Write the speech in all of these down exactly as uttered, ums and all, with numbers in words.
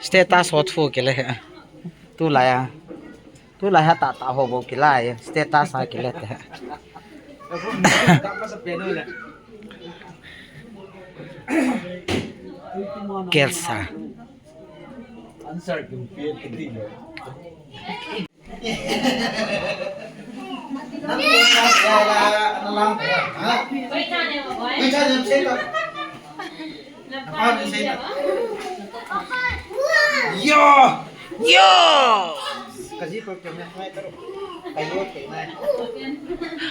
Status ho thu kile. Tulai a. Tulai ha tata ho bou kile. Status a kile te. Kelsa. Yo! Yo!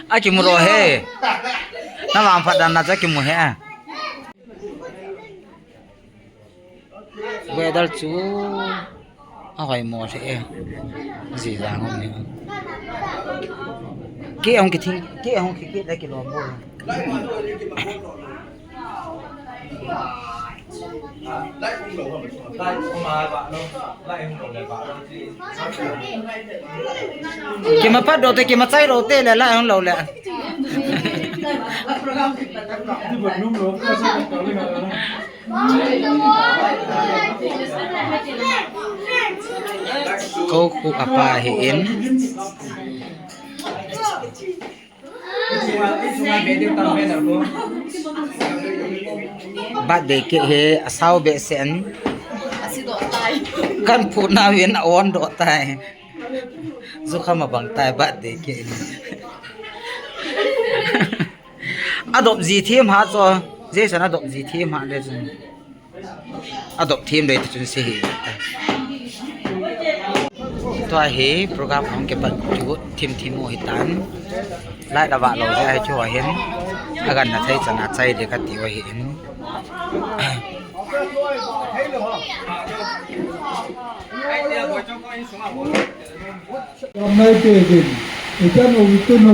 Akimu ro he. Na vang phat dan na cha kimu he. Weather chu ahoi mo the e. Ji jang um ni. Ke hung kithing, ke hung ki, ke da kilom bo. Kima pat do te, kima chai do te le, la hung lo le. Ko khu apa hi in. Birthday cake hi asao behseh in. Kan phu na vin a on do tai. Zu kha ma bang tai birthday cake. Adop ji thim ha cho. Jason adop ji thim ha le chun. Adop thim dei te chun se hi. Tua hi program hong ke pat kigot thim thim u hi tan. Lai da va lo je ai chu hin. Agan na thei chana chai de ka ti wa hi in. Gamnai pe din, itan u itun u,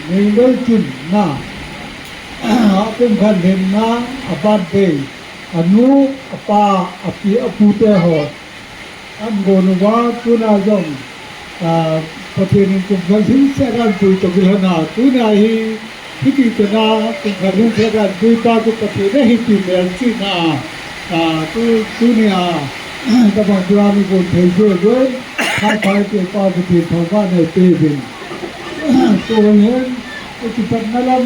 nei loi chun na, a kum khan hin na, a birthday, anu, apa, api, apu te ho. An gon uva, tuna jong, a, Pathen in kum khat hin se kan pui to bil hana, tuna hi, Hiti chun a, kum khat hin se kan pui pa chu Pathen a hiti mel china, a, tu, tunia, tabang tua mi kon thei je je, khai khai pe pa Pathen thangvah nei pe vin. Tu hin, tu chu pat na lam.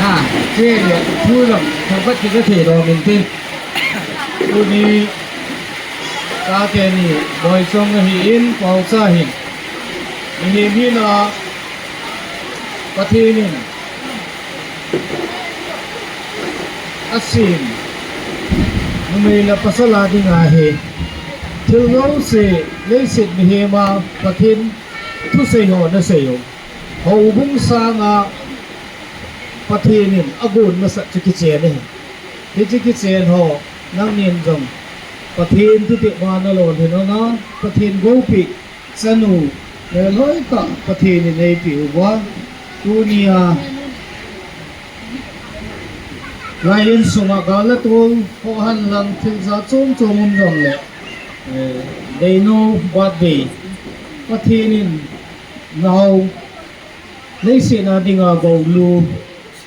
Ha, che le, thu jong, thangvah kit ka thei lou min tin. Tuni, tate ni, boisong ahin, paocha hin. Mihem hina, Pathen in asem, numei le pasal a dinga hi, thil jouse, leiset mihem a, Pathen thusei ho nasei u. Houbung sanga Pathen in agon masat chu kichen ahi. Hiche kichen ho, nangnin jong Pathen thutep a nalolhin un a, Pathen goupi, chanu, melhoi tah Pathen in eipeh uva, tunia, lai insunga gal le tol, ho henlang thil jat chom chom um jongle, eh, Deinu birthday, Pathen in nao, leiset a dinga goulu,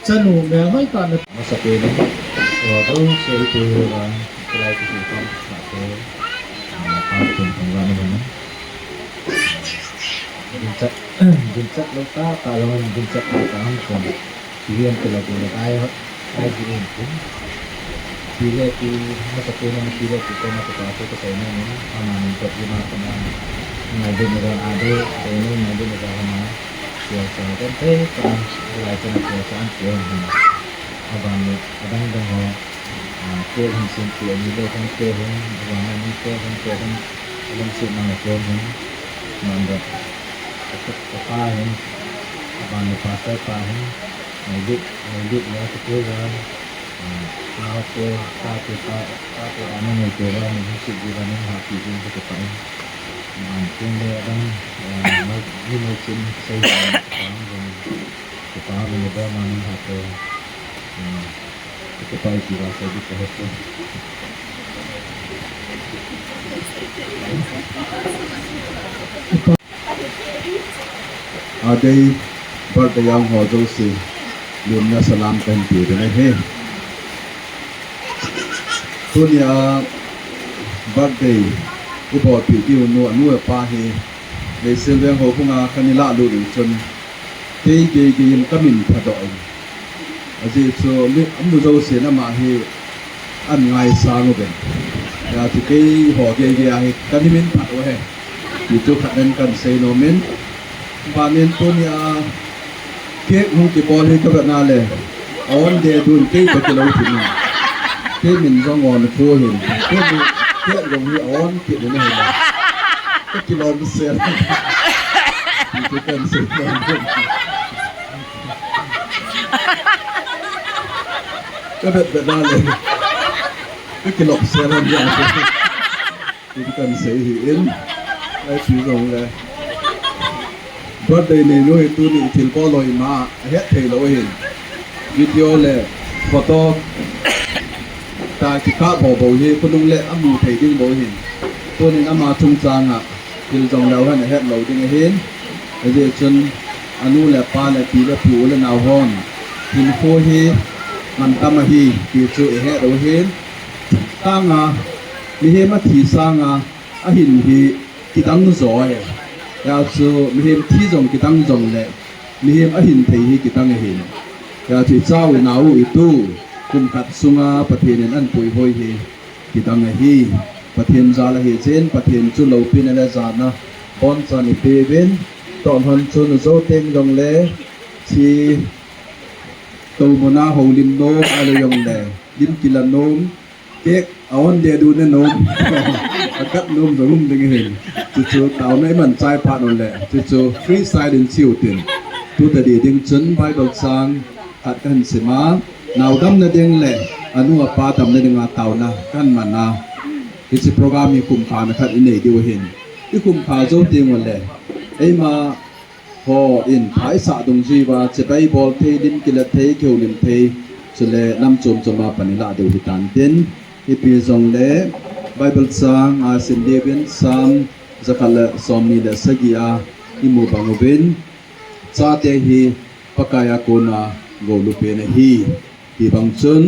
chanu melhoi tah na. Masapen in, o, do, se, itu, ra, lai, tu, tu, kam, sa, tu, ah, pa, tu, tu, ra, na, na. Ginchat, ginchat lou tah, tah lou, ginchat lou tah, ham, kon. Sian, tu, la, tu, la, tai, tai, ji, in, tu. Sile, tu, masapen in, sile, tu, ko, masa, pa, tu, ko, sai, na, ni, ama, ni, ko, ji, ma, ko, ma, ngai, de, ni, ra, a, de, de, ni, ngai, de, ni, ra, ma. Sia sa kan te ka, lai kan sia sa an sia hin. Aban le, adang dang ho, ah, ke hin sin ke ni le kan ke hin, aban le ni ke hin ke hin, aban sin na ke hin, man da, ka, ka pa hin, aban le pastor pa hin, mai dik, mai dik le ka ke hin, Tate, tate, ta, tate, ana nei te ba, ni si ji ba, ni ha ti jin ka ta. Man tin le dang, eh, mai, ni mai chin sai ba, ba, ba, ba, ba, ma ni ha te. Eh, ka ta ki ba sai di ka ha te. Adei birthday jang ho jouse, lemna salam kahin pe ding ahi. Tunia birthday ibolpeh diu nu, anu apa hi, Leiset Veng ho hunga kana lalut chun, kei gei gei in kamin phadoh in. Ajeh chu mi, amu jousen ama hi ana ngaisang uvin. Hijeh chun keiho gei gei a hi kana min phat u ahi. Ti chu khat nen kana sei nom in. Banin tunia cake hung kibol hi kavet na le, a-on deh dun kei toh kilou thim in. Kei min jong on pu hin. Kei min cake jong hi a-on kit in ahi. Ka kilom sel. Ti chu kana sei nom in. Ka vet vet na le. Ka kilom sel ham jeng. Ti chu kana sei ahi in. Ahi jongle, birthday neinu hi tuni thilbol loi ma, ahet thei lou ahin. Video le photo ta kikap bou bou hi, khonung le amu thei ding bou ahin. Tunin ama chungchang a thil jong leu hen ahet lou ding ahin. Hijeh chun anu le apa le pi le pu le nao hon, hinkho hi mantam ahi ti chu ihet u ahin. Tanga, mihem athi sanga ahin hi kidang jo ahi. Hijeh chun mihem thi jong kidang jongle, mihem ahin thei hi kidang ahin. Hijeh chun icha u, inao u, itu, kum khat sunga Pathen in ahin puihoi hi kidang ahi. Pathen jal ahi jeh in, Pathen chu loupina le jana bonchan ipeuvin, toh lhon chun jou teng jongle, chi tou muna houlim nom, ahilou jongle lim kila nom, cake a-on deh dun nom, akat nom jong um ding ahin. Chuchu taona iman chai phat uleh, chuchu freestyle in chi u tin. Tu tadi ding chun Bible chang khat kahin sim a, nao damna ding le anu apa damna dinga taona kahin man a, hiche program hi kum khat na khat inei diu ahin. Ikum kha jou teng uleh, eima hon phaisah dungjui uva, chibai bol thei, lim kila thei, kihoulim thei, chule nam chom chom a pan ilah diu hitan tin, ipi jongle Bible chang asim diuvin Psalm jakhat le somni le sagi a imu bang uvin, chate hi Pakai a kona gou lupen ahi. Hibang chun,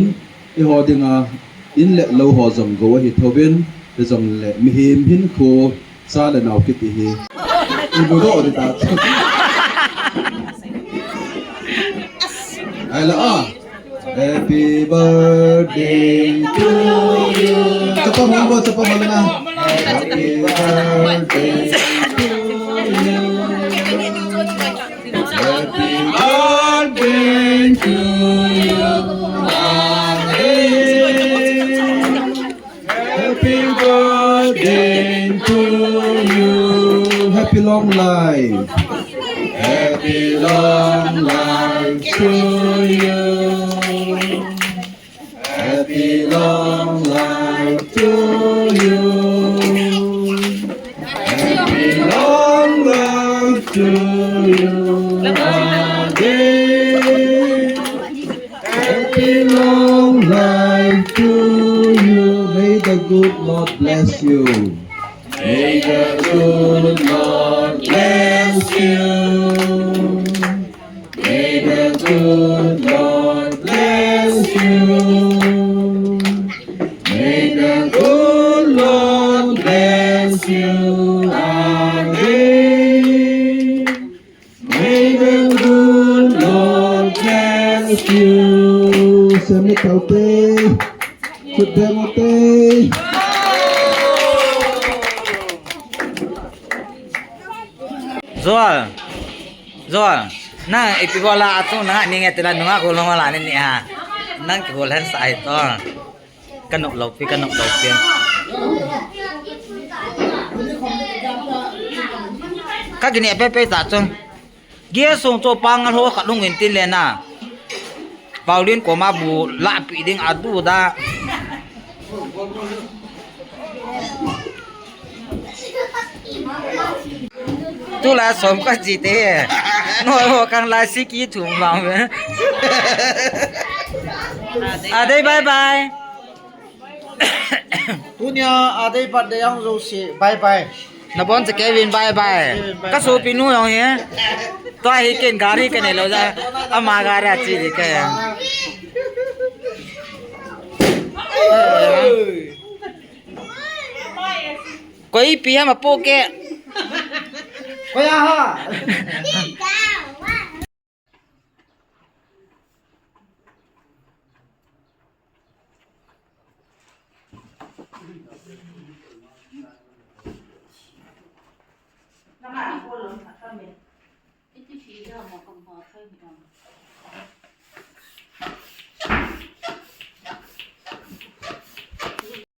eiho dinga in le lou ho jong gou ahi thouvin, hijongle mihem hinkho cha le nao kiti hi imudoh ding ta chu. Ai la a. Happy birthday to you. Chapa hon bo, chapa hon na. Happy birthday to you. Happy birthday to you. Amen. Happy birthday to you. Happy long life. Happy long life to you. Happy long life to you. Happy long life to you, Ade. Happy long life to you. May the good Lord bless you. May the good Lord bless you. May the good Lord bless you. May the good Lord bless you, Ade. May the good Lord bless you. Semi taute. Kut demo te. Joel. Joel, nang ipi bola atung nang ni nge tela nunga ko long la ni ni ha. Nang ki hol hen sa ai to. Ka nok lo pi, ka nok lo pi. Ka kini pe pe ta chung. Gia sung cho pa ngal ho khat lung in tin le na. Pauline koma bu lapi ding adu da. Tulai som ka jite. No ho kang lai si ki thum lang ve. Adei bye bye. Tunia adei birthday ang jouse bye bye. Nabon cha Kevin bye bye. Kevin bye bye. Ka sopi nu jong hi. Tua hi ken gari ka nei lou ja. Ama gari a chi di ka ya. Koi pi ham apo ke. Koi a ha.